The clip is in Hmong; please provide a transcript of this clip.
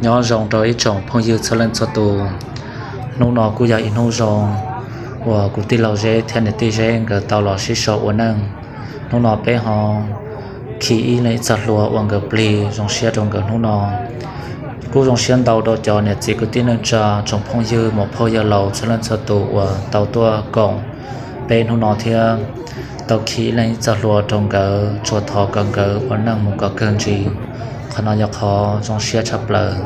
Nyob zoo rau ib tsoom phooj ywg txhua leej txhua tus. Hnub no kuj yog ib hnub zoo uas kuv tij laug Zeb thiab niam tij Zeb nkawd tau los sib sau ua neej. Hnub no peb ho khi ib leeg ib txoj hlua ua nkawd plig, zoo siab rau nkawd hnub no. Kuj zoo siab ntau rau cov niam txiv kwv tij neej tsa, tsoom phooj ywg muam phauj yawg laus txhua leej txhua tus uas tau tuaj koom peb hnub no thiab tau khi ib leeg ib txoj hlua rau nkawd, tsuas thov kom nkawd ua neej mus kom kawg ntsis. Qhov no yog qhov zoo siab tshaj plaws.